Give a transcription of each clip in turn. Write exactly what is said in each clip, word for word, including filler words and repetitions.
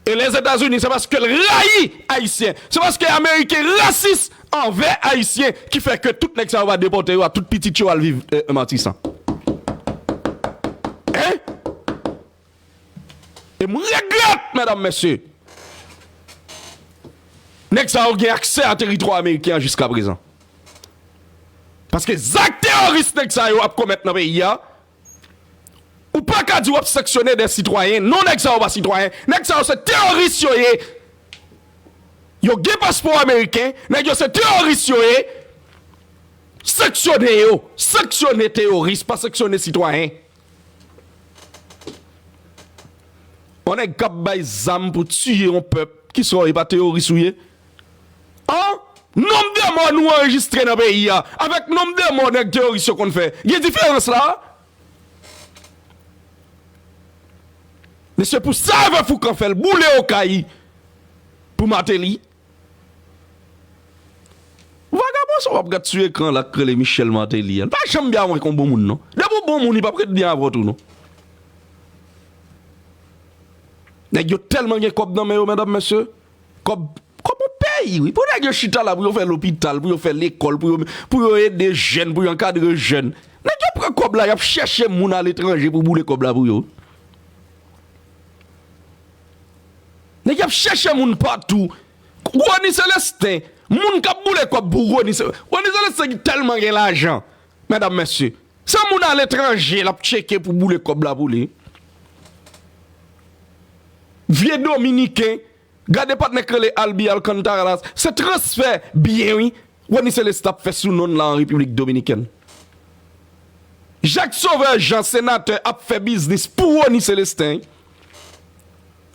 E Lèzetazini, se paske l rayi Ayisyen. Se paske Ameriken rasis anvè Ayisyen ki fè ke tout nèg sa yo pa depòte yo a tout pitit yo al viv, eh, Matisan. Hein? E m regrèt, medam, mesye. Nèg sa yo gen aksè a teritwa ameriken an jiskaprezan. Paske zak teworis nèg sa yo ap komèt nan peyi a, ou pa ka di w ap sanksyone de sitwayen. Non, nèg sa yo pa sitwayen. Nèg sa yo se teworis yo ye. Yo gen paspò ameriken. Nèg yo se teworis yo ye. Sanksyone yo. Sanksyone teworis, pa sanksyone sitwayen. Yon nèg k ap bay zam pou tiye yon pèp, kisa w ye, pa teworis ou ye? An? Nonb de mò nou anrejistre nan peyi a avèk nonb de mò nèg teworis yo konn fè, gen diferans la? Mesye, pou sa Evè Foukan fè l boule Okay pou Martelly. Vagabon sa w ap gad sou ekran la k rele Michel Martelly a, l pa janm byen wè k on bon moun non. Depi w bon moun, li p ap ret byen avè w tou non. Nèg yo tèlman gen kòb nan men yo, medam, mesye. Kòb, kòb yon peyi, wi. Pou nèg yo chita la, pou yo fè lopital, pou yo fè lekòl, pou yo, pou yo ede jèn, pou yo ankadre jèn. Nèg yo pran kòb la, y ap chèche moun aletranje pou boule kòb la pou yo. Nèg y ap chèche moun patou. Rony Celestin, moun k ap boule kòb pou Rony Ce-, Rony Celestin ki tèlman gen lajan, medam, mesye. Se moun aletranje l ap tcheke pou boule kòb la pou li. Vye Dominiken, gade patnè k rele Albi Alcantara la, se transfè byen, wi. Rony Celestin ap fè sou non l la an Repiblik Dominikèn. Jacques Sauveur Jean, senatè, ap fè biznis pou Rony Celestin.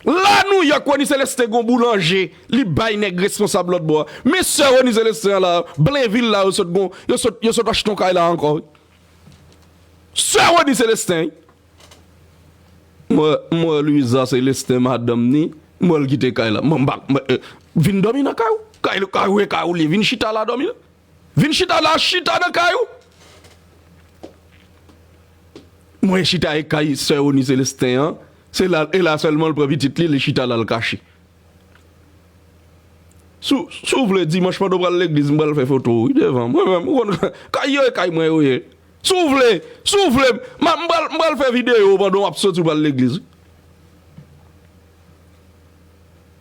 La Nouyòk, Rony Celestin gon boulanje, li bay nèg responsab lòt bò a. Men sè Rony Celestin an la, Blenvil la, yo sot gon, yo sot, yo sot achte yon kay la ankò, wi. Sè Rony Celestin, wi. M wè, m wè Louisa Celestin, madanm ni, m wè l kite kay la. Mwen, m pa, mwen, eh, vin dòmi nan kay ou. Kay, kay ou e kay ou li ye. Vin chita la dòmi la. Vin chita la, chita nan kay ou. Mwen chita e kay sè Rony Celestin an. Se la, e la sèlman l pran pitit li, li chita la, l kache. Si w, si w vle, dimanch pandan w pral legliz, m pral fè foto w, wi, devan. Mwen menm, ou konn, kay yo e kay mwen yo ye. Si w vle, si w vle, m a, m pral, m pral fè videyo pandan w ap soti w pral legliz, wi.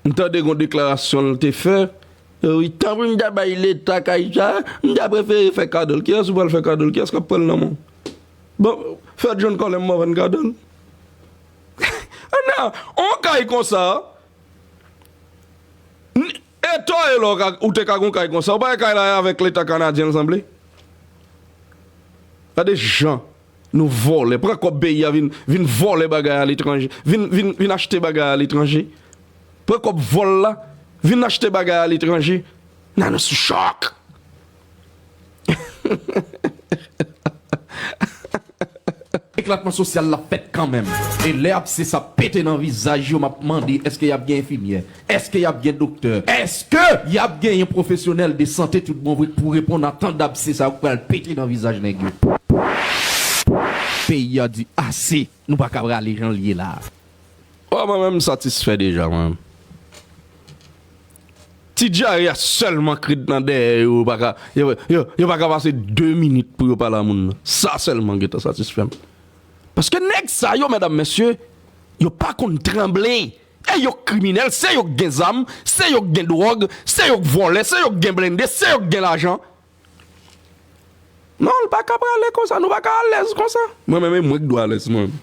M tande gon deklarasyon l te fè. Wi, tanpri m ta bay Leta kay sa, m ta prefere fè kado l. Kiyès ou pral fè kado l? Kiyès k ap pran l nan men w? Bon, fè John Colem mò vann kado l. Nan, on kay konsa, n-, e tò e lò ka, ou te ka gon kay konsa. Ou pa wè kay la avèk Leta kanadyen l sanble? Gade jan nou vòlè. Pran kòb peyi a vin, vin vòlè bagay aletranje. Vin, vin, vin achte bagay aletranje. Pran kòb vòl la, vin achte bagay aletranje. Nan nou sou chòk. Eklatman sosyal la fèt kanmenm. E lè abse sa pete nan vizaj yo, m ap mande èske y ap gen enfimyè? Èske y ap gen doktè? Èske y ap genyen pwofesyonèl de sante tout bon vre k pou reponn a tan dabse sa yo k pral pete nan vizaj nèg yo? Peyi a di ase, nou pa ka prale jan l ye la a. Bon, mwen menm, m satisfè deja, mwen menm. Ti dyare a sèlman k ret nan dèyè yo, yo pa ka, yo, yo, yo pa ka pase de minit pou yo pale a moun nan. Sa sèlman gentan satisfè m. Paske nèg sa yo, medam, mesye, yo pa konn tranble. E yo k kriminèl, se yo k gen zam, se yo k gen dwòg, se yo k vòlè, se yo k gen blende, se yo k gen lajan. Non, l pa ka prale konsa, nou pa ka alèz konsa. Mwen menm, e mwen k dwe alèz, mwen menm.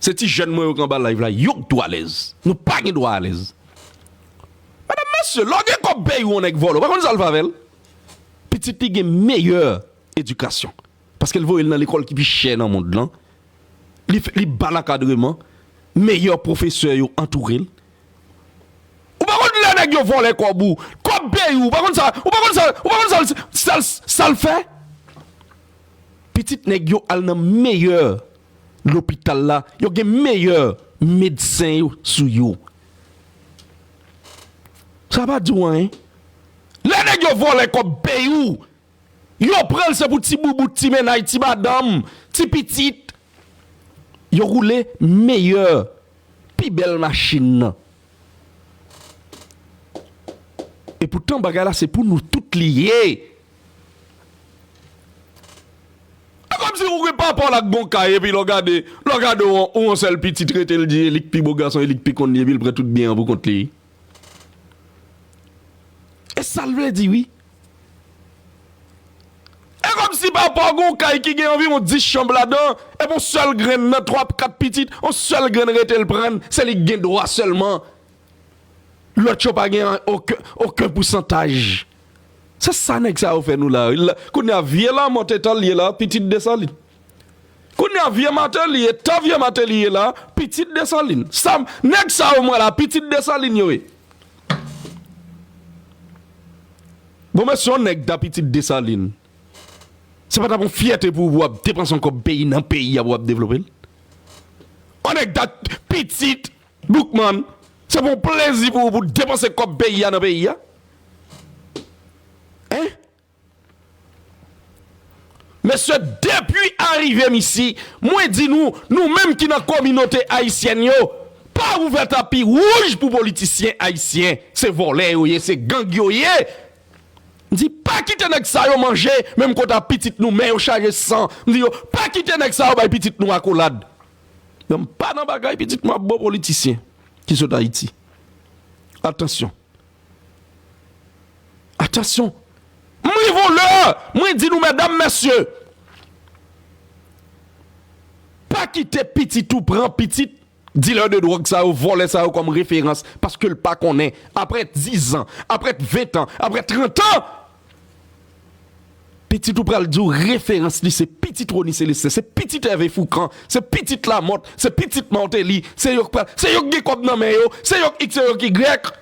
Se ti jèn mwen yo k anba live la, yo k dwe alèz. Nou pa gen dwa alèz. Medam, mesye, lè w gen kòb peyi w, yon nèg vòlè, w pa konn sa l fè avè l? Pitit li gen meyè edikasyon. Paske l voye l nan lekòl ki pi chè nan mond lan. Li, li ba l ankadreman. Meyè pwofesè yo antoure l. Ou pa konn lè nèg yo vòlè kòb ou, kòb peyi w, ou pa konn sa, ou pa konn sa, ou pa konn sa, sa, sa l fè? Pitit nèg yo al nan meyè lopital la, yo gen meyè medsen yo sou yo. Sa pa di w anyen. Lè nèg yo vòlè kòb peyi w, yo pran l se pou ti boubout, ti mennaj, ti madanm, ti pitit. Yo woule meyè, pi bèl machin nan. Poutan bagay la se pou nou tout li ye. E kòmsi ou gen papa w la k gon kay epi lè w gade, lè w gade w, ou yon sèl pitit rete l di e li k pi bo gason, e li k pi konn li epi l pran tout byen an pou kont li. E sa l vle di wi. E kòmsi papa w gon kay ki gen anviwon dis chanm ladan, epi yon sèl grenn nan twa kat pitit, yon sèl grenn rete l pran, se li k gen dwa sèlman. Lòt yo pa gen okenn, okenn pousantaj. Se sa nèg sa yo fè nou la. Kounye a vye Lamòt etan l ye la, pitit Desalin. Kounye a vye Mateli etan vye Mateli ye la, pitit Desalin. Sa nèg sa yo m wè la, pitit Desalin yo ye. Bon, men si yon nèg ta pitit Desalin, se pa t ap yon fyète pou ou pou w ap depanse yon kòb peyi nan peyi a pou w ap devlope l? Yon nèg ta pitit Boukman, se pou yon plezi pou ou pou w depanse kòb peyi a nan peyi a? Hein? Mesye, depi arive m isi, mwen di nou, nou menm ki nan kominote ayisyèn yo, pa ouvè tapi wouj pou politisyen ayisyen. Se vòlè yo ye, se gang yo ye. M di, pa kite nèg sa yo manje menm kote a pitit nou, men yo chaje san. M di yo, pa kite nèg sa yo bay pitit nou akolad. Men m pa nan bagay pitit mwen ap bo politisyen ki sot Ayiti. Atansyon. Atansyon. M rive yon lè, mwen di nou, medam, mesye, pa kite pitit ou pran pitit dilè de dwòg sa yo, vòlè sa yo kòm referans, paske l pa konnen. Apre diz an, apre ven an, apre trant an, pitit ou pral di w referans li se pitit Rony Célestin, se pitit Hervé Fourcand, se pitit Lamothe, se pitit Martelly, se yo k pral, se yo k gen kòb nan men yo, se yo k X, se yo k Y.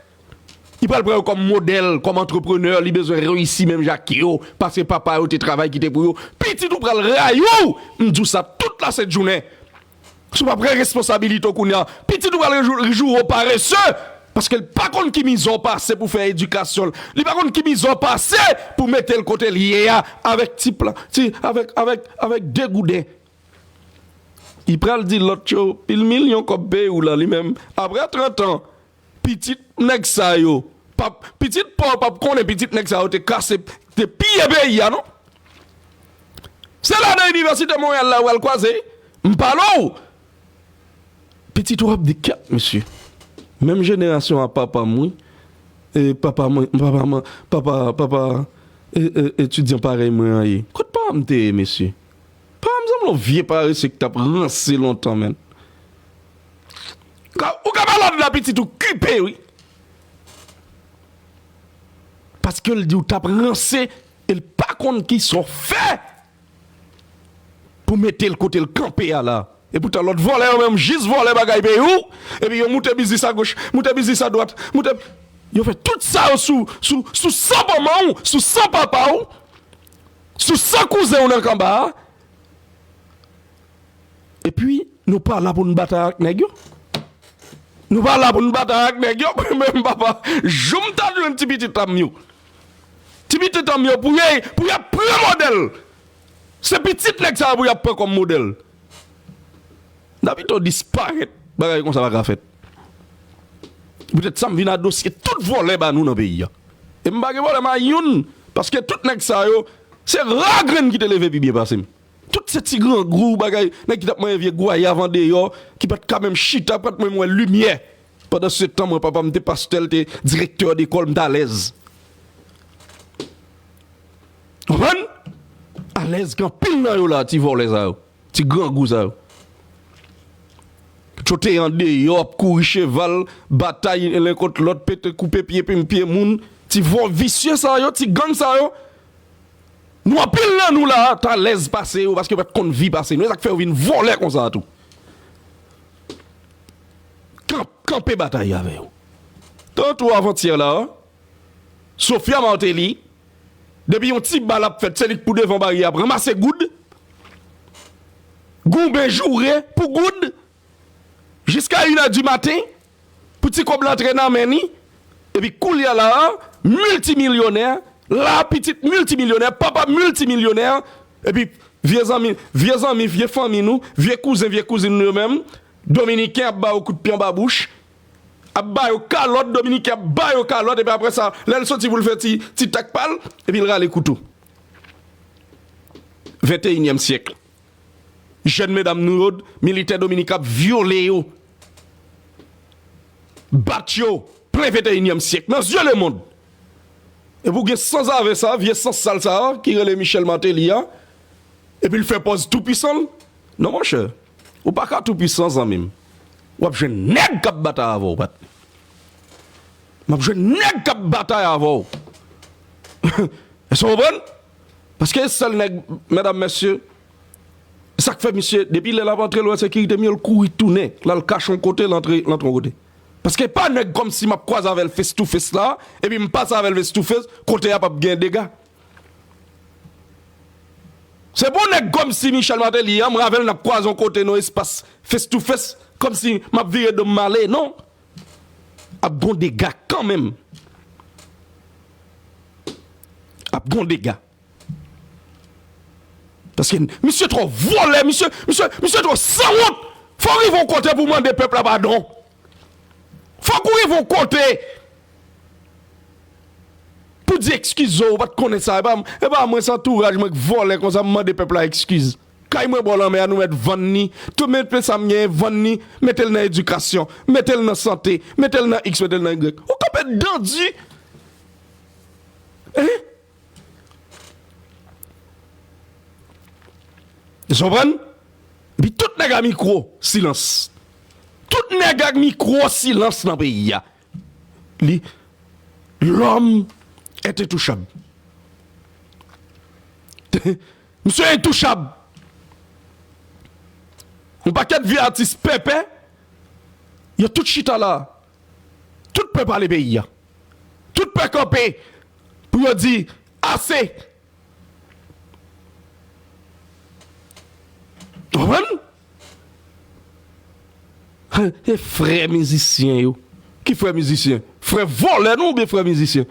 Li pral pran yo kòm modèl, kòm antreprenè, li bezwen reyisi menm jan ak yo, paske papa yo te travay kite pou yo. Pitit ou pral rayi w, m di w sa tout lasent jounen. Si w pa pran responsabilite w kounye a, pitit ou pral jou, jou w parese, paske l pa konn ki mizè w pase pou fè edikasyon l. Li pa konn ki mizè w pase pou mete l kote l ye a, avèk ti plan, ti, avèk, avèk, avèk de gouden. Li pral di lòt yo, pil milyon kòb peyi w la, li menm, apre trant an, pitit nèg sa yo, p ap, pitit pa w p ap konnen pitit nèg sa yo te kase, te piye peyi a, non? Se la nan inivèsite Monreyal la ou al kwaze, m pale w. Pitit ou ap di, kèt, mesye. Menm jenerasyon a papa m, wi. E papa mwen, papa mwen, papa, papa, e, e, etidyan parèy mwen an ye. Kot papa m te ye, mesye? Papa m sanble yon vye parese ki t ap ranse lontan, menn. Ou ka, ou ka malad la, pitit ou kipe, wi. Paske l di w t ap ranse, e l pa konn kisa w fè pou mete l kote l kanpe a la. E poutan lòt vòlè yo menm jis vòlè bagay peyi w, epi yo moute biznis agoch, moute biznis adwat, moute, yo fè tout sa yo sou, sou, sou san manman w, sou san papa w, sou san kouzen w nan kanba a. Epi, nou pa la pou n batay ak nèg yo. Nou pa la pou n batay ak nèg yo, mwen menm papa, jou m ta jwenn ti pitit a m yo. Ti pitit a m yo, pou y, pou y ap pran modèl. Se pitit nèg sa yo pou y ap pran kòm modèl. N a pito disparèt, bagay konsa pa ka fèt. Poutèt sa, m vin adosye tout vòlè ba nou nan peyi a. E m pa gen pwoblèm a youn, paske tout nèg sa yo, se ra grenn ki te leve pi byen pase m. Tout se ti grangou, bagay, nèg ki t ap manyen vye gwayav andeyò, ki pa t ka menm chita, pa t menm wè limyè. Pandan se tan, mwen, papa m te pastè, l te direktè dekòl, m t alèz. Konprann? Alèz ke anpil nan yo la, ti vòlè sa yo, ti grangou sa yo. Yo te andeyò, ap kouri cheval, batay len kont lòt, pete, koupe pye, pye moun, ti vò visye sa yo, ti gang sa yo. Nou anpil nan nou la, t alèz pase yo, paske yo pa t konn vi pase nou. E sa k fè yo vin vòlè konsa tou. Kan-, kanpe batay avè yo. Tantou avantyè la, Sophia Martelly, depi yon ti bal ap fèt, se li k pou devan baryè ap ranmase goud, goumen joure pou goud, jiska inè di maten, pou ti kòb la antre nan men li, epi koulye a la a, miltimilyonè, la a pitit miltimilyonè, papa miltimilyonè, epi vye zanmi, vye zanmi, vye fanmi nou, vye kouzen, vye kouzin nou yo menm, dominiken ap ba yo kout pye anba bouch, ap ba yo kalòt, Dominiken ap ba yo kalòt, epi apre sa, lè l soti pou l fè ti, ti tak pa l, epi l rale kouto. Venteyinyèm syèk. Jèn medam nou yo, militè Dominiken ap vyole yo, bat yo, plen venteyinyèm syèk, nan zye lemonn. Epi w gen sanzave sa, vye sans sal sa, ki rele Michel Martelly a, epi l fè pòz toupwisan l. Non, monchè, ou pa ka toupwisan, zanmi m. W ap jwenn nèg k ap batay avè w, patnè. M ap jwenn nèg k ap batay avè w. Èske w konprann? Paske sèl nèg, medam, mesye, sa k fè misye, depi lè l ap antre, l wè sekirite, misye l kouri tounen, l al kache yon kote, l antre, l antre yon kote. Paske pa nèg kòmsi m ap kwaze avè l face to face la, epi m pase avè l face to face, kote a p ap gen dega. Se pou nèg kòmsi Michel Martelly an, mwen avè l n ap kwaze yon kote nan espas face to face, kòmsi m ap vire do m m ale, non. Ap gon dega kanmenm. Ap gon dega. Paske misye twò vòlè, misye, misye, misye twò sanwont. Fò w rive yon kote pou w mande pèp la padon. Fòk ou rive yon kote pou di eskize w, ou pa t konnen sa. E pa, e pa mwen, se antouraj mwen k vòlè konsa, m mande pèp la eskiz. Kay mwen bò lanmè a, nou mèt vann li. Tout mete sa m genyen, vann li, mete l nan edikasyon, mete l nan sante, mete l nan X, mete l nan Y. Ou kanpe dan di. Hein? Ou konprann? Epi tout nèg a mikwo, silans. Tout nèg a mikwo, silans nan peyi a. Li, l'homme est intouchable. Misye entouchab. Yon pakèt vye atis pèpè, yo tout chita la. Tout pè pale peyi a. Tout pè kanpe pou yo di ase. Ou konprann? E frè mizisyen yo. Ki frè mizisyen? Frè vòlè nou oubyen frè mizisyen?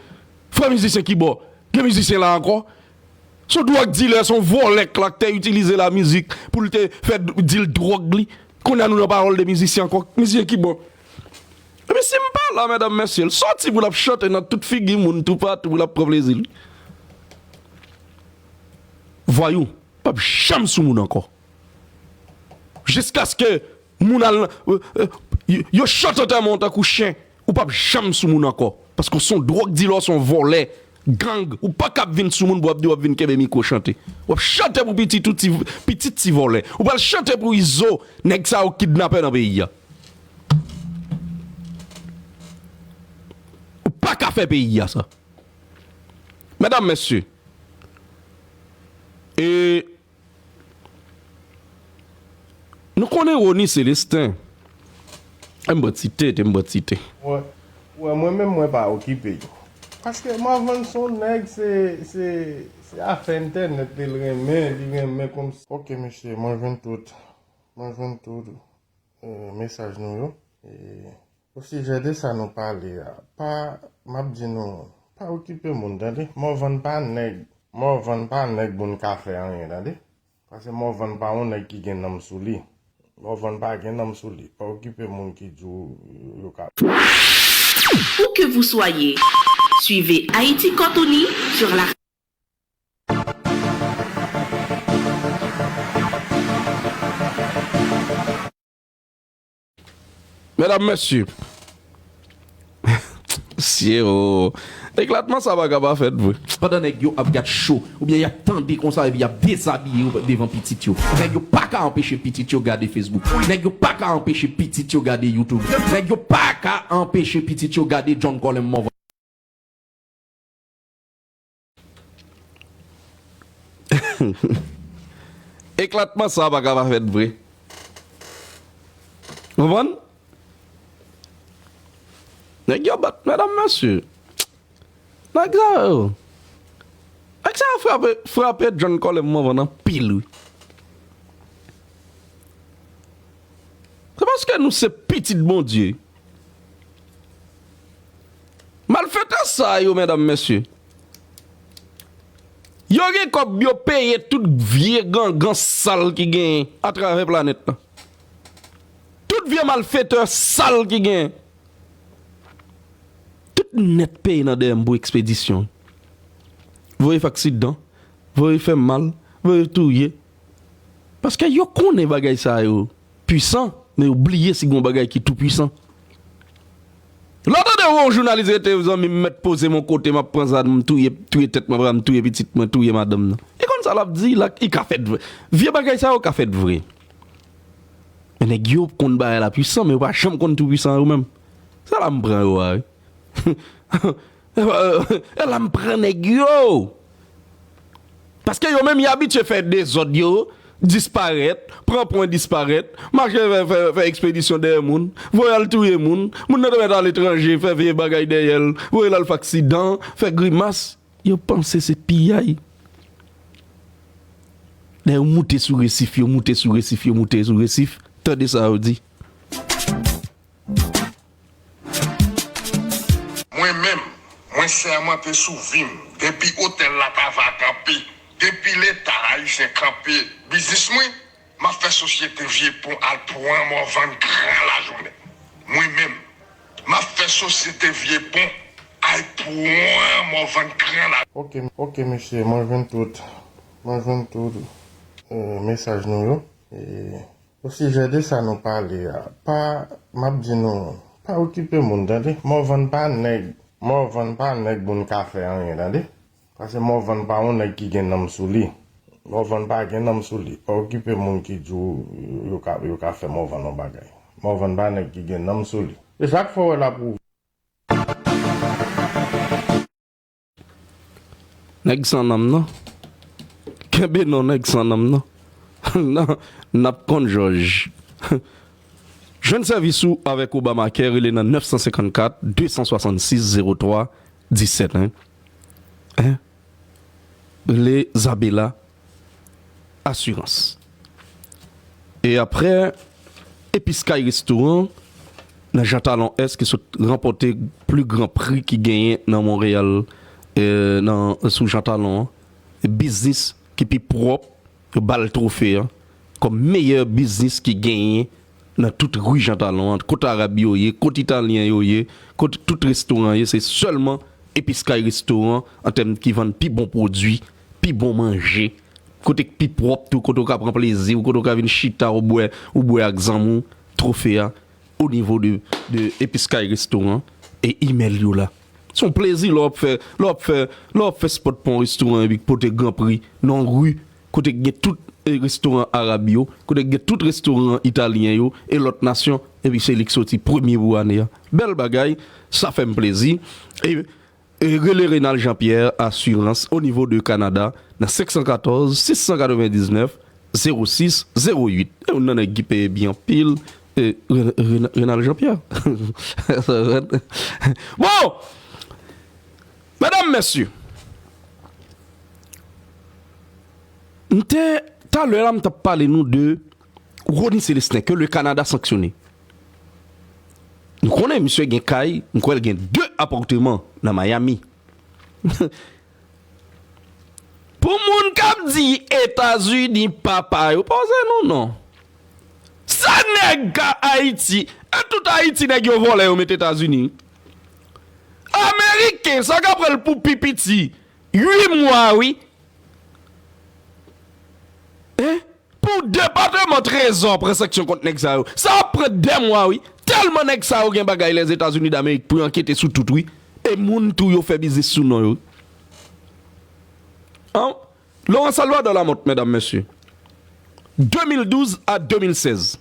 Frè mizisyen ki bò? Gen mizisyen la ankò? Se yon dwòg dilè, se yon vòlè k la k te itilize lamizik pou l te fè d-, dil dwòg li. Kounye a nou nan pawòl de mizisyen ankò. Mizisyen ki bò? Epi si m pa la, medam, mesye, l soti pou l ap chante nan tout figi moun, toupatou, pou l ap pran plezi l. Vwayou p ap janm sou moun ankò. Jiskaske moun al, euh, euh, yo, yo chante antèman w tankou chen, ou p ap janm sou moun ankò. Paske w se yon dwòg dilè, w se yon vòlè, gang, ou pa ka ap vin sou moun pou w ap di w ap vin kenbe mikwo chante. W ap chante pou pitit ou, ti, pitit ti vòlè. Ou pral chante pou Izo, nèg sa yo kidnapè nan peyi a. Ou pa ka fè peyi a sa. Medam, mesye, e nou konnen Rony Celestin. E m bò ti te, te m bò ti te. Wè, wè, mwen menm mwen pa okipe yo. Paske Morvan se yon nèg, se, se, se afè entènèt li l renmen, li renmen kòmsi. Ok, mesye, mwen jwenn tout, mwen jwenn tout, eh, mesaj nou yo. E osijè de sa nou pale a, pa, m ap di nou, pa okipe moun, tande. Morvan pa nèg, Morvan pa nèg moun ka fè anyen, tande. Paske Morvan pa yon nèg ki gen nanm sou li. Morvan pa gen nanm sou li. Pa okipe moun ki di w yo ka. Où que vous soyez, suivez Haïti Cortoni sur la Medam, mesye. Sye o. Eklatman sa pa ka pa fèt vre. Pandan nèg yo ap gad cho, oubyen y ap tande konsa epi y ap dezabiye yo devan pitit yo. Nèg yo pa ka anpeche pitit yo gade Facebook. Nèg yo pa ka anpeche pitit yo gade YouTube. Nèg yo pa ka anpeche pitit yo gade John Colem Morvan. Eklatman sa pa ka pa fèt vre. Konprann? Nèg yo bat, medam, mesye. Nèg sa yo. Nèg sa yo frape, frape John Colem Morvan anpil, wi. Se paske nou se pitit Bondye. Malfetè sa yo, medam, mesye, yo gen kòb, yo peye tout vye gangan sal ki genyen atravè planèt la. Tout vye malfetè sal ki genyen. nèt peye nan dèyè m pou ekspedisyon. Voye fè aksidan, voye fè m mal, voye touye. Paske yo konnen bagay sa yo pwisan, men yo bliye si gen yon bagay ki tou pwisan. Lè w tande yon jounalis rete, zanmi m, mèt poze m yon kote, m ap pran zam, m touye, touye tèt mwen, m touye pitit mwen, touye madanm nan. E konn sa l ap di, la, li ka fèt vre. Vye bagay sa yo ka fèt vre. Men nèg yo konn bagay la pwisan, men yo pa janm konn tou pwisan yo menm. Se la m pran yo a, wi. E la m pran nèg yo. Paske yo menm, y abitye fè dezòd yo disparèt, pran pwen disparèt, mache fè, fè, fè ekspedisyon dèyè moun, voye al touye moun, moun nan te mèt al aletranje, fè vye bagay dèyè l, voye l al fè aksidan, fè grimas. Yo panse se piyay. Lè yo moute sou resif, yo moute sou resif, yo moute sou resif. Tande sa yo di. Mwen menm, mwen sèmante sou vi m, depi otèl la ta va kanpe, depi Leta ayisyen kanpe biznis mwen, m ap fè sosyete Vye Pon al pran Mòvann gran lajounen. Mwen menm, m ap fè sosyete Vye Pon al pran Mòvann gran lajounen. Ok, ok mesye, mwen jwenn tout, mwen jwenn tout eh, mesaj nou yo. Eh, Osijè de sa nou pale a, pa, m ap di nou, pa okipe moun, tande. Mòvann pa nèg, Mòvann pa nèg moun ka fè anyen, tande. Paske Mòvann pa yon nèg ki gen nanm sou li. Mòvann pa gen nanm sou li. Pa okipe moun ki di w yo ka, yo ka fè Mòvann yon bagay. Mòvann pa nèg ki gen nanm sou li. E sa k fè w wè l ap ou. Nèg san nanm nan. Kenbe non nèg san nanm nan. Nan, n ap konn jòj. Jwenn sèvis ou avèk Obamacare, rele nan nèf san senkannkat, de san swasannsis, zewo twa, disèt, en. En? Rele Zabela Asirans. E apre, Episkay Restoran nan Jan Talon Ès ki sot ranpòte pli gran pri ki genyen nan Monreyal, eh, nan, sou Jan Talon an. Biznis ki pi pwòp, yo ba l twofe a kòm meyè biznis ki genyen nan tout ri Jan Talon an. Kot Arab yo ye, kot Italyen yo ye, kot tout restoran ye, se sèlman Episkay Restoran an tèm ki vann pi bon pwodui, pi bon manje, kote k pi pwòp tou, kote w ka pran plezi w, kote w ka vin chita, ou bwè, ou bwè ak zanmi w, twofe a, o nivo de, de Episkay Restoran e imèl yo la. Se yon plezi lè w ap fè, lè w ap fè, lè w ap fè spòt pou yon restoran epi k pote gran pri nan yon ri kote k gen tout, eh, restoran arab yo, kote k gen tout restoran italyen yo e lòt nasyon, epi se li k soti premye pou ane a. Bèl bagay, sa fè m plezi. E E rele Renald Jean Pierre Assurance o nivo de Kanada nan senk san katòz, sis san katrevendiznèf, zewo sis, zewo uit. E youn nan nèg ki peye byen anpil, e Ren- Ren- Renald Jean Pierre. Bon! Medam, mesye, m te, talè la, m t ap pale nou de Rony Célestin, ke le Kanada sanksyone. Nou konnen misye gen kay, m kwè l gen de apatman nan Miami. Pou moun k ap di Etazini papa yo, poze nou non. Sa nèg ka Ayiti, e tout Ayiti nèg yo vòlè yo met Etazini. Ameriken, sa ka pran l pou pi piti uit mwa wi. Hein? Pou depatman trezò pran sanksyon kont nèg sa yo, sa ap pran dè mwa wi. Tèlman nèg sa yo gen bagay Lèzetazini Damerik pou yo ankete sou tout wi. E moun tou yo fè biznis sou non yo. An, Laurent Salvador Lamothe, medam, mesye. De mil douz a de mil sèz.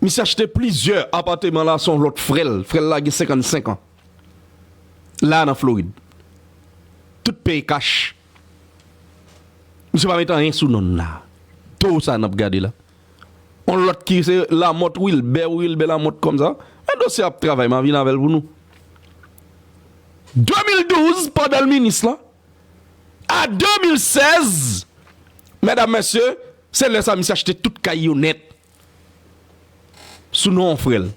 Misye achte plizyè apatman la, se yon lòt frè l. Frè l la gen senkannsenk an. La nan Florid. Tout peye kach. Misye pa met anyen sou non l la. Towo sa n ap gade la. On lòt ki se Lamothe Wilbert, Wilbert Lamothe kòmsa. Men dosye ap travay, m a vin avè l pou nou. De mil douz, pandan l minis la, a de mil sèz, medam, mesye, se lè sa misye achte tout kay yo nèt. Sou non yon frè l.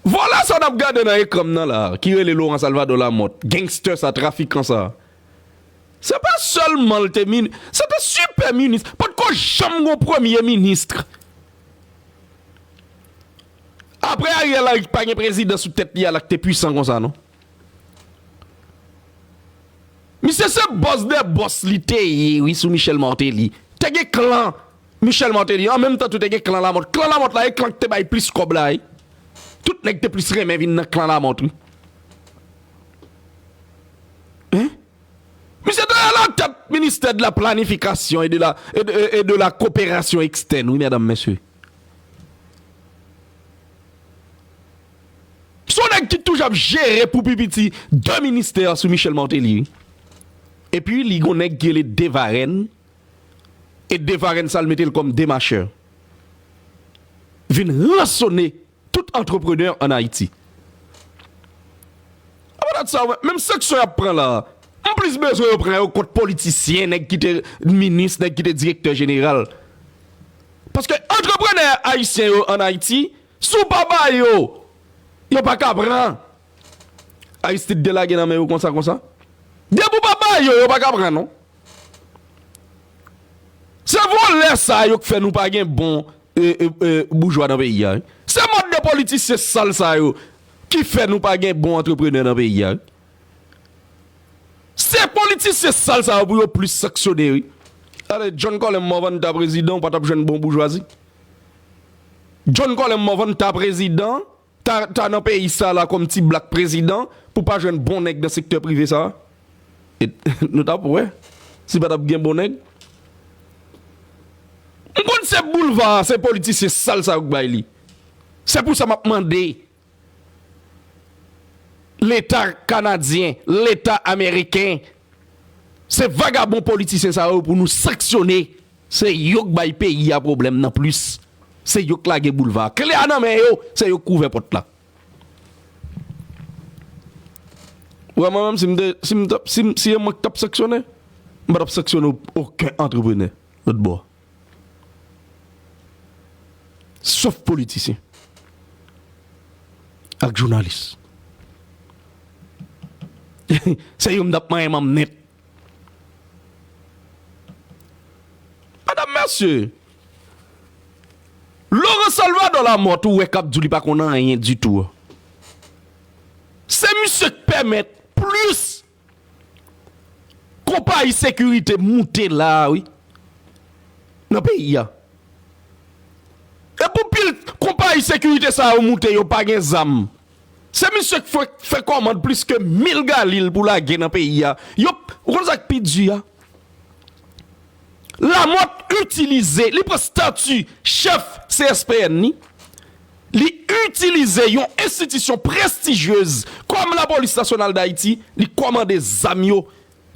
Vòlè sa n ap gade nan ekran m nan la, ki rele Laurent Salvador Lamothe, gangster sa, trafikan sa. Se pa sèlman l te min, se te sipè minis, potko janm gon premye minis. Apre Ariel Henry pa gen prezidan sou tèt li a la ki te pwisan konsa non. Misye se bòs dè bòs li te ye wi sou Michel Martelly. Te gen klan Michel Martelly, an menm tan tou te gen klan Lamothe. Klan Lamothe la e klan ki te bay plis kòb la wi. Tout nèg te plis renmen vin nan klan Lamothe wi. Hein? Misye te alatèt ministè de la planifikasyon e de la, e de, e de la koperasyon ekstèn wi medam mesye. Se yon nèg ki toujou ap jere pou pi piti de ministè sou Michel Martelly wi. Epi li gon nèg ki rele Devarèn. E Devarèn sa l mete l kòm demachè. Vin ransone tout antreprenè ann Ayiti. Apa dat sa menm sanksyon y ap pran la, m plis bezwen yo pran yo kont politisyen, nèg ki te minis, nèg ki te direktè jeneral. Paske antreprenè ayisyen yo ann Ayiti, si w pa ba yo, yo pa ka pran. Aristide te lage nan men yo konsa konsa. Depi w pa ba yo, yo pa ka pran non. Se vòlè sa yo k fè nou pa gen bon e, e, e, boujwa nan peyi a wi. Se mòd de politisyen sal sa yo ki fè nou pa gen bon antreprenè nan peyi a wi. Se politisyen sal sa yo pou yo plis sanksyone wi. Gade John Colem Morvan ta prezidan ou pa t ap jwenn bon boujwazi. John Colem Morvan ta prezidan, ta, ta nan peyi sa la kòm ti blak prezidan pou pa jwenn bon nèg nan sektè prive sa. E, nou t ap wè si pa t ap gen bon nèg. M konn se boulva a se politisyen sal sa yo k bay li. Se pou sa m ap mande Leta kanadyen, Leta ameriken, se vagabon politisyen sa yo pou nou sanksyone. Se yo k bay peyi a pwoblèm nan plis. Se yo k lage boulva a. Kle a nan men yo, se yo k ouvè pòt la. Vrèman menm si m te, si m t ap, si m, si e mwen k t ap sanksyone, m pa t ap sanksyone okenn antreprenè lòt bò. Sof politisyen ak jounalis. Se yo m t ap manyen manm nèt. Medam, mesye, Laurent Salvador Lamothe ou wè k ap di w li pa konn anyen ditou an. Se misye k pèmèt plis konpayi sekirite moute la a wi nan peyi a. E pou pil konpayi sekirite sa yo moute yo pa gen zam. Se misye k fè, fè kòmand plis ke mil galil pou lage nan peyi a. Yo, ou konn sa k pi di a? Lamothe itilize, li pran stati chèf C S P N ni, li itilize yon enstitisyon prestijyez kòm Lapolis Nasyonal d Ayiti, li kòmande zam yo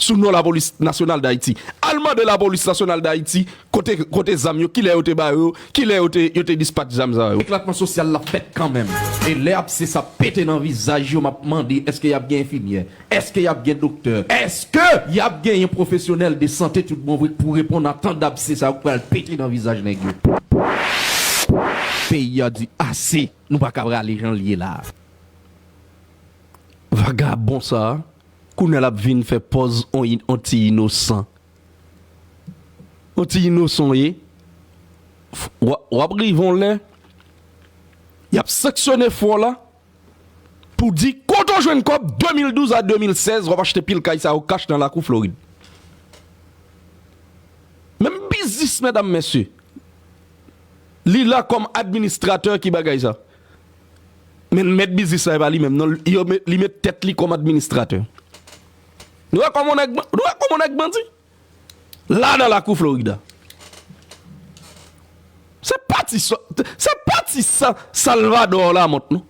sou non Lapolis Nasyonal d Ayiti. Al mande Lapolis Nasyonal d Ayiti kote, kote zam yo, kilè yo te ba yo, kilè yo te, yo te dispatch zam sa yo. Eklatman sosyal la fèt kanmenm. E lè abse sa pete nan vizaj yo, m ap mande èske y ap gen enfimyè? Èske y ap gen doktè? Èske y ap genyen pwofesyonèl de sante tout bon vre k pou reponn a tan dabse sa yo k pral pete nan vizaj nèg yo? Peyi a di ase, nou pa ka prale jan l ye la a. Vagabon sa a, kounye a l ap vin fè pòz on, on ti inosan. On ti inosan w ye. W ap rive on lè, y ap sanksyone fò w la, pou di kote w jwenn kòb de mil douz a de mil sèz w ap achte pil kay sa yo kach nan lakou Florid. Menm biznis medam mesye, li la kòm administratè ki bagay sa. Men mèt biznis la e pa li menm non, li met tèt li kòm administratè. Nou wè kòman nèg, nou wè kòman nèg bandi? La nan lakou Florida. Se pa ti sa, se pa ti sa Salvador Lamothe non.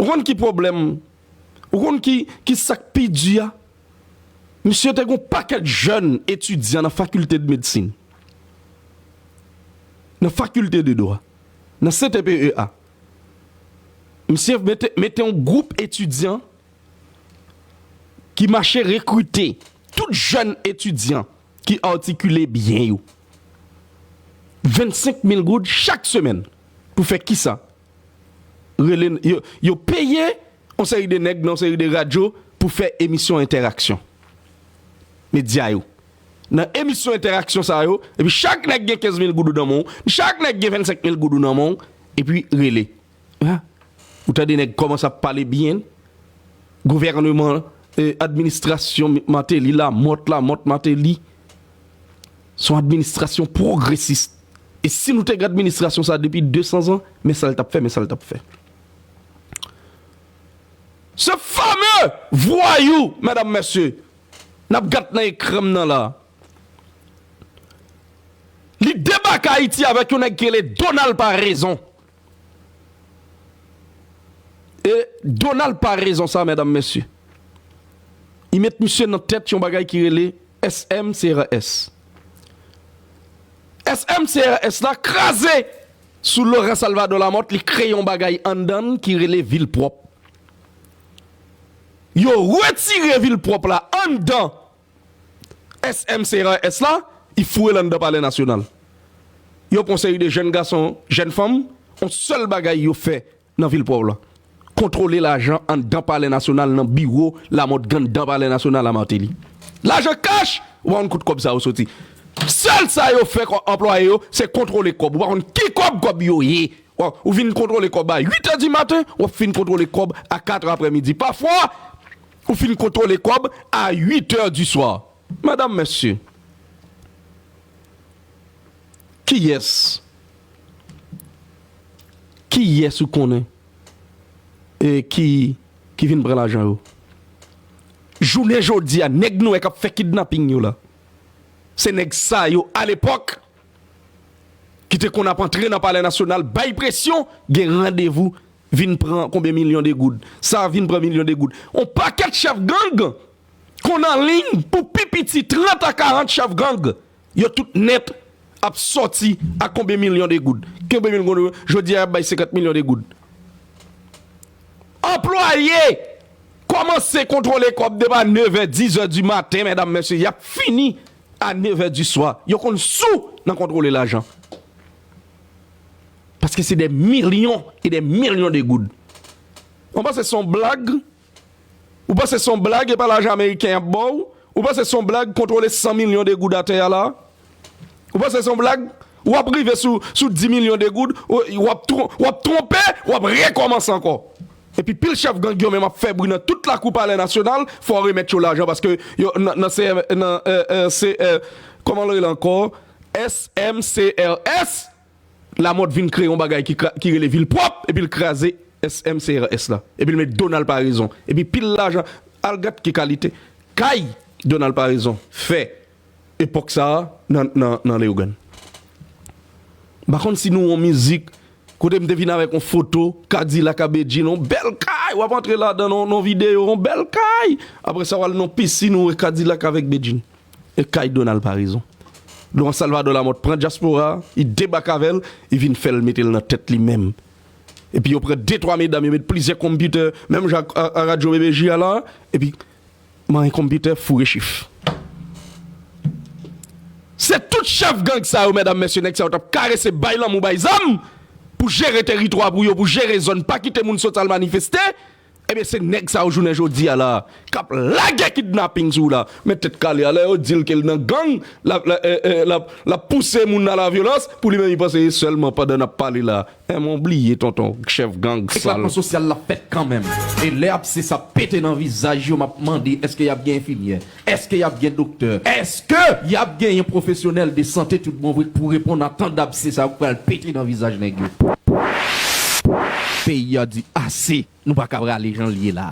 Ou konn ki pwoblèm, ou konn ki, ki sa k pi di a? Misye te gon pakèt jèn etidyan nan fakilte de medsin, nan fakilte de dwa, nan C T P E A. Misye mete, mete yon gwoup etidyan ki mache rekrite tout jèn etidyan ki atikile byen yo. Vennsenk mil goud chak semèn. Pou fè kisa? Rele, yo, yo peye yon seri de nèg nan yon seri de radyo pou fè emisyon entèraksyon. Medya yo. nan emisyon entèraksyon sa yo, epi chak nèg gen kenz mil goud ou nan men w, chak nèg gen vennsenk mil goud ou nan men w, epi rele. Ah, ou tande nèg kòmanse ap pale byen, gouvènman, eh, administrasyon Martelly, Lamothe, Lamothe, Martelly, se yon administrasyon pwogresis. E si nou te gen administrasyon sa depi de san zan, men sa l t ap fè, men sa l t ap fè. Se fame vwayou, medam, mesye, n ap gad nan ekran m nan la. Li debake Ayiti avèk yon nèg ki rele Donald Parezon. E Donald Parezon sa, medam, mesye, li met misye nan tèt yon bagay ki rele S M C R S. S M C R S la kraze sou Laurent Salvador Lamothe, li kreye yon bagay anndan l ki rele Vil Pwòp. Yo retire Vil Pwòp la anndan S M C R S la, li foure l anndan Palè Nasyonal. Yo pran seri de jèn gason, jèn fanm, yon sèl bagay yo fè nan Vil Pwòp la. Kontwole lajan anndan Palè Nasyonal, nan biwo Lamothe, anndan Palè Nasyonal a Martelly. Lajan kach, ou pa konn kot kòb sa yo soti. Sèl sa yo fè kòm anplwaye yo, se kontwole kòb. Ou pa konn ki kòb, kòb yo ye. Ou, ou vin kontwole kòb a uit è di maten, w ap fin kontwole kòb a kat è aprèmidi. Pafwa, ou fin kontwole kòb a uit è di swa. Medam, mesye, kiyès, kiyès ou konnen, e ki, ki vin pran lajan yo? Jounen jodi a, nèg nou wè k ap fè kidnaping yo la, se nèg sa yo, alepòk, ki te konn ap antre nan Palè Nasyonal, bay presyon, gen randevou, vin pran konbyen milyon de goud. Sa vin pran milyon de goud. On pakèt chèf gang konn anliy pou pi piti trant a karant chèf gang. Yo tout nèt ap sòti ak konbyen milyon de goud. Konbyen milyon goud? Jodi a, y ap bay senkant milyon de goud. Anplwaye kòmanse kontwole kòb depi a nèf è, dis è di maten, medam, mesye, y ap fini a nèf è di swa. Yo konn sou nan kontwole lajan. Paske se de milyon e de milyon de goud. Ou panse se yon blag? Ou panse se yon blag, e pa lajan ameriken y ap ba w? Ou panse se yon blag, kontwole san milyon de goud atè a la? Ou panse se yon blag? W ap rive sou, sou dis milyon de goud, w, w ap tron-, w ap twonpe, w ap rekòmanse ankò. Epi pil chèf gang yo menm ap fè bri nan tout lakou Palè Nasyonal, fò w remèt yo lajan paske yo nan, nan C M, nan, euh, euh, C, euh, kòman l rele ankò? S M C R S, Lamothe vin kreye yon bagay ki kra-, ki rele Vil Pwòp, epi l kraze S M C R S la. Epi l met Donald Parezon. Epi pil lajan, al gad ki kalite kay Donald Parezon fè epòk sa a nan, nan, nan Leyogàn. M pa konn si nou wè yon mizik kote m te vin avèk yon foto Kadilak a Bedjine, yon bèl kay, w ap antre ladan nan, nan videyo, yon bèl kay. Apre sa, w al nan pisin, ou wè Kadilak avèk Bedjine. E kay Donald Parezon. Laurent Salvador Lamothe pran dyaspora, li debake avè l, li vin fè l mete l nan tèt li menm. Epi yo pran de twa medam, yo met plizyè konpitè, menm jan ak, a, a radyo B B J a la, epi manyen konpitè, foure chif. Se tout chèf gang sa yo, medam, mesye, nèg sa yo t ap karese, bay lanmou, bay zam, pou jere teritwa pou yo, pou jere zòn, pa kite moun sot al manifeste. Ebyen, se nèg sa yo jounen jodi a la, k ap lage kidnaping sou w la. Men tèt kale a, lè yo di l ke l nan gang, l ap, l ap, eh, eh, l ap, l ap pouse moun nan lavyolans, pou li menm li panse e sèlman pandan n ap pale la. Eh, men w bliye, tonton, chèf gang sal. Eklatman sosyal la fèt kanmenm. E lè abse sa pete nan vizaj yo, m ap mande, èske y ap gen enfimyè? Èske y ap gen doktè? Èske y ap genyen pwofesyonèl de sante tout bon vre pou reponn a tan dabse sa yo k pral pete nan vizaj nèg yo? Peyi a di ase, nou pa ka rale jan l ye la.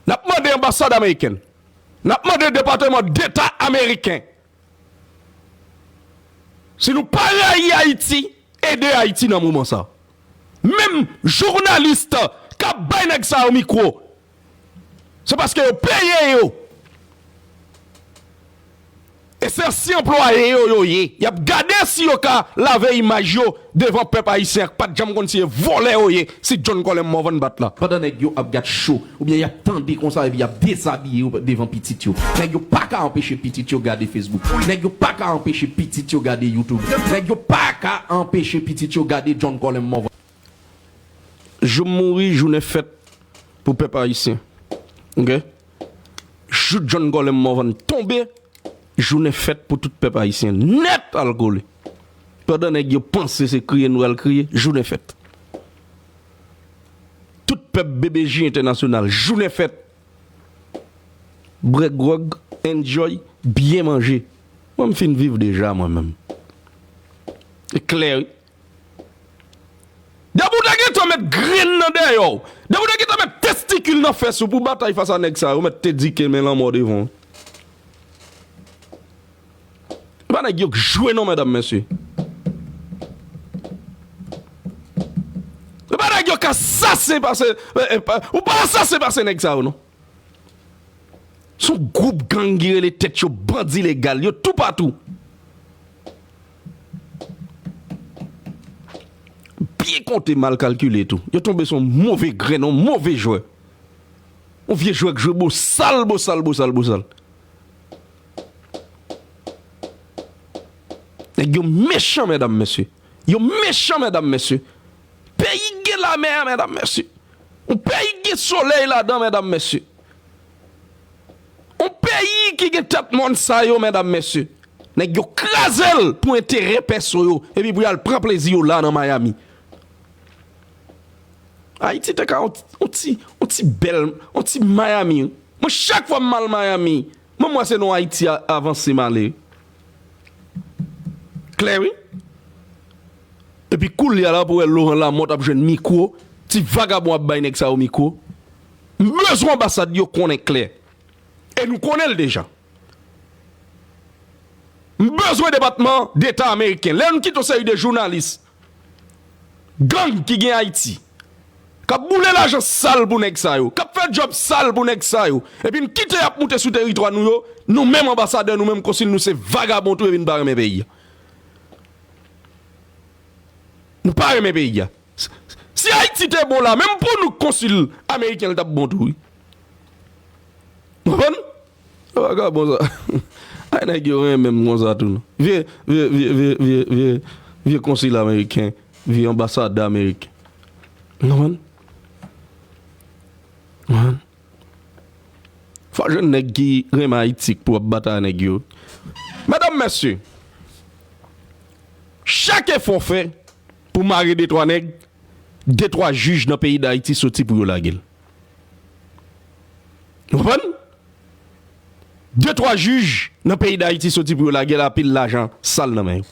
N ap mande anbasad amerikèn, n ap mande Depatman Deta ameriken, si nou pa rayi Ayiti, ede Ayiti nan moman sa. Menm jounalis k ap bay nèg sa yo mikwo, se paske yo peye yo. E se si anplwaye yo yo ye. Y ap gade si yo ka lave imaj yo devan pèp ayisyen ak pa t janm konn si e vòlè yo ye, si John Colem Morvan bat la. Pandan nèg yo ap gad cho, oubyen y ap tande konsa epi y ap dezabiye yo devan pitit yo. Nèg yo pa ka anpeche pitit yo gade Facebook. Nèg yo pa ka anpeche pitit yo gade YouTube. Nèg yo pa ka anpeche pitit yo gade John Colem Morvan. Jou m mouri, jounen fèt pou pèp ayisyen. Ok? Jou John Colem Morvan tonbe, Jounen fèt pou tout pèp ayisyen nèt al kole. Pandan nèg yo panse se kriye nou al kriye, jounen fèt. Tout pèp B B J entènasyonal, jounen fèt. Bwè gwòg, enjoy, byen manje. Mwen, m fin viv deja, mwen menm. E klè, wi. Depi w te gentan met grenn nan dèyè w, depi w te gentan met testikil nan fès ou pou batay fas a nèg sa yo, mèt te di ke men lanmò devan w. E pa nèg yo k jwe non, medam, mesye. E pa nèg yo k asasen pase, e, e, pa, ou pa asasen pase nèg sa yo non. Se yon gwoup gang ki rele tèt yo bandi legal, yo toupatou. Byen konte, mal kalkile tou. Yo tonbe sou yon move grenn, yon move jwè. Yon vye jwè k jwe bosal, bosal, bosal, bosal. Nèg yo mechan, medam, mesye. Yo mechan, medam, mesye. Peyi gen lamè, medam, mesye. Yon peyi gen solèy ladan, medam, mesye. Yon peyi ki gen tèt mòn sa yo, medam, mesye. Nèg yo kraze l pou enterè pèso yo, epi pou y al pran plezi yo la nan Miami. Ayiti te ka yon, yon ti, yon ti bèl, yon ti Miami. Mwen, chak fwa m al Miami, mwen, m wè se nan Ayiti a, avanse m ale. Klè, wi. Epi koulye a la, pou wè Laurent Lamothe ap jwenn mikwo, ti vagabon ap bay nèg sa yo mikwo. M bezwen anbasad yo konnen klè. E nou konnen l deja. M bezwen Depatman Deta ameriken. Lè nou kite yon seri de jounalis, gang ki gen Ayiti, k ap boule lajan sal pou nèg sa yo, k ap fè djòb sal pou nèg sa yo, epi n kite y ap moute sou teritwa nou yo, nou menm anbasadè, nou menm konsil, nou se vagabon tou, epi n pa renmen peyi a. Nou pa renmen peyi a. Si Ayiti te bon la, menm pou nou konsil ameriken, l t ap bon tou, wi. Konprann? Vagabon sa. Ay, nèg yo renmen m konsa tou, non. Vye, vye, vye konsil ameriken, vye anbasadè ameriken. Konprann? Konprann? Fò jwenn nèg ki renmen Ayiti pou ap batay nèg yo. Medam, mesye, chak efò fè pou mare de twa nèg, de twa jij nan peyi Dayiti soti pou yo lage l. Ou konprann? De twa jij nan peyi Dayiti soti pou yo lage l, anpil lajan sal nan men yo.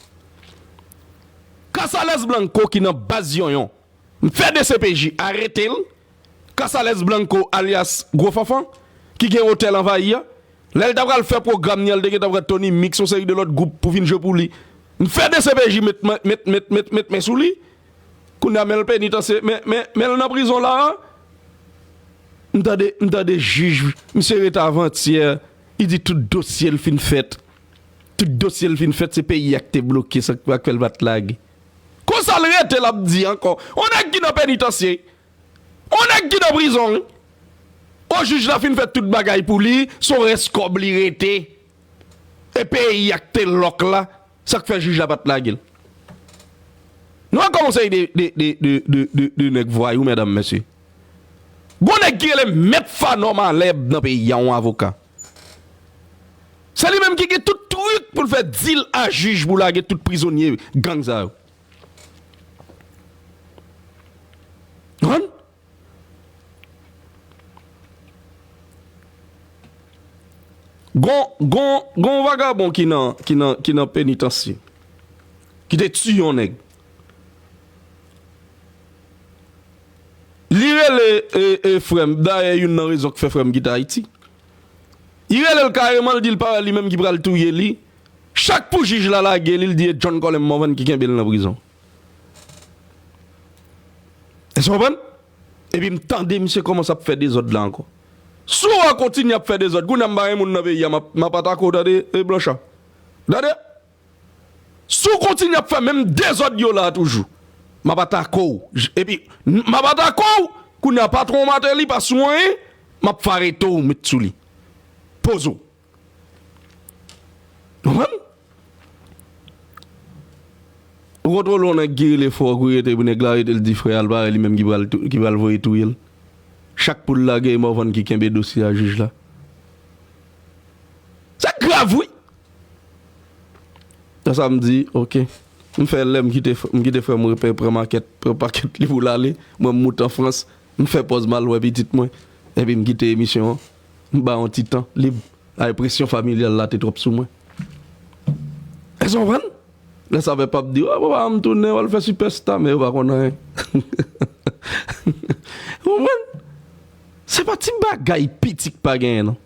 Casales Blanco ki nan baz Yonyon, m fè D C P J arete l. Casales Blanco alyas Gwo Fanfan, ki gen otèl Anvayi a. Lè l ta pral fè pwogram li an, l te gentan pran Tony Mix, yon seri de lòt gwoup pou vin jwe pou li. M fè D C P J met, met, met, met, met, met men sou li. Kounye a, men l penitansye, men, men, men l nan prizon la a. M tande, m tande jij, misye rete avantyè, li di tout dosye l fin fèt. Tout dosye l fin fèt, se peyi a k te bloke, sa k fè l pa t lage. Konsa l rete, l ap di ankò. On nèg ki nan penitansye, on nèg ki nan prizon, wi. O, jij la fin fè tout bagay pou li, se yon rès kòb li rete. E peyi a k te lòk la, sa k fè jij la pa t lage l. Nou wè kòman yon seri de, de, de nèg vwayou, medam, mesye. Gon nèg ki rele Mèt Fanò Malèb nan peyi a, yon avoka. Se li menm ki gen tout trik pou l fè dil a jij pou lage tout prizonye gang sa yo. Konprann? Gon, gon, gon vagabon ki nan, ki nan, ki nan penitansye, ki te tiye yon nèg. Li rele, e, e, frè m. Dayè, youn nan rezon k fè frè m kite Ayiti. Li rele l kareman, l di l pa wè li menm ki pral touye li. Chak pou jij la lage li, l di e John Colem Morvan ki kenbe l nan prizon. Èske w konprann? Epi m tande misye kòmanse ap fè dezòd la ankò. Si w kontinye ap fè dezòd, kounye a m pa gen moun nan peyi a, m ap, m ap atake w, tande, e, Blanchard. Tande? Si w kontinye ap fè menm dezòd yo la toujou, m ap atake w. J-, epi, m ap atake w, kounye a patwon w Martelly pa sou anyen, m ap fè arete w, met sou li. Poze w. Konprann? Ou kontwole yon nèg ki rele fò kou rete, epi nèg la rete, l di frè a l pa wè li menm ki pral tou-, ki pral voye touye l. Chak pou l lage, e Morvan ki kenbe dosye a jij la. Sa grav, wi. Nan sa m di, ok. M fè lè m kite, m kite frè m repè pran makèt, pran pakèt li pou l ale. Mwen m moute an Frans, m fè pòz m al wè pitit mwen. Epi m kite emisyon an. M ba yon ti tan lib. Ay presyon familyal la te twòp sou mwen. Èske w konprann? Lè sa fè pap di, "Oh, papa, m tounen, w al fè sipèsta," men yo pa konn anyen. Ou konprann? Se pa ti bagay piti k pa genyen, non.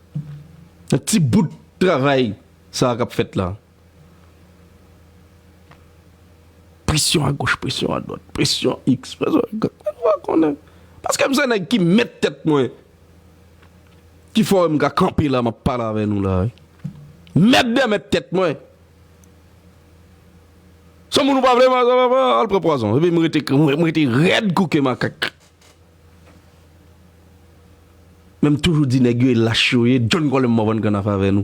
Yon ti bout travay, sa k ap fèt la. Presyon agoch, presyon adwat, presyon X, presyon Y. Mwen pa konnen. Paske m se nèg ki mèt tèt mwen. Ki fè m ka kanpe la, m ap pale avè nou la, wi. Mèt dèmèt tèt mwen. Se moun ou pa vle, al pran pwazon. Epi m rete, m rete rèd kou ke makak. Men m toujou di nèg yo e lach yo ye, John Colem m ap vann kanaf avè nou.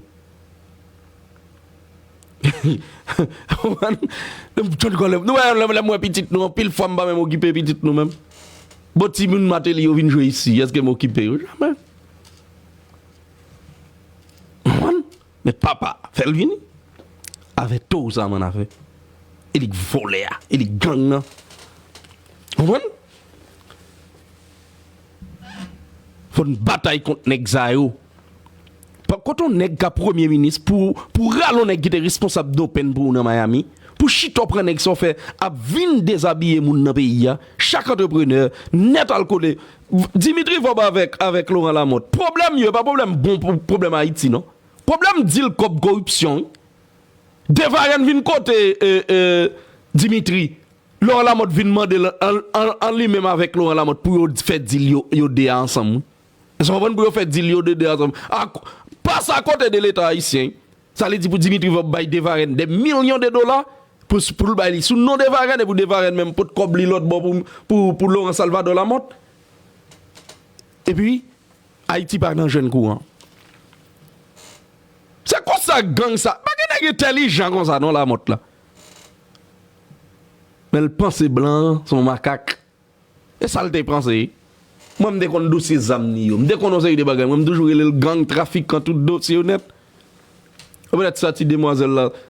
John Colem, nou wè lè, lè m wè pitit nou, anpil fwa m pa menm okipe pitit nou menm. Bon, timoun Mateli yo vin jwe isi, èske m okipe yo? Jamè. Konprann? Men papa, fè l vini. Avè towo sa mann afè. E li k vòlè a, e li k gang nan. Konprann? Fò n batay kont nèg sa yo. Pa, kote yon nèg ka premye minis pou, pou rale yon nèg ki te responsab d'open pou ou nan Miami, pou chita w pran nèg sa w fè ap vin dezabiye moun nan peyi a, chak antreprenè, nèt al kole. Dimitri Vorbe avèk, avèk Laurent Lamothe. Pwoblèm yo, e pa pwoblèm bon pou pwoblèm Ayiti, non. Pwoblèm dil kòb koripsyon, wi. Devarèn vin kote, e, e, Dimitri. Laurent Lamothe vin mande l an, an, an li menm avèk Laurent Lamothe pou yo fè dil yo, yo de a ansanm, wi. Èske w konprann? Pou yo fè dil yo de de a ansanm. A, pase akote de Leta ayisyen. Sa vle di pou Dimitri Vorbe bay Devarèn de milyon de dola pou, pou l bay li sou non Devarèn, epi Devarèn menm pot kòb li lòt bò pou, pou, pou Laurent Salvador Lamothe. Epi, Ayiti pa nan jwenn kouran. Se konsa gang sa, pa gen nèg entèlijan konsa non Lamothe la. Men l panse blan an se yon makak. E sa l te panse. Mwen, m te konn dosye zam ni yo. M te konn yon seri de bagay. Mwen, m toujou rele l gang, trafikan, tout dosye yo nèt. Ou petèt sa ti demwazèl la,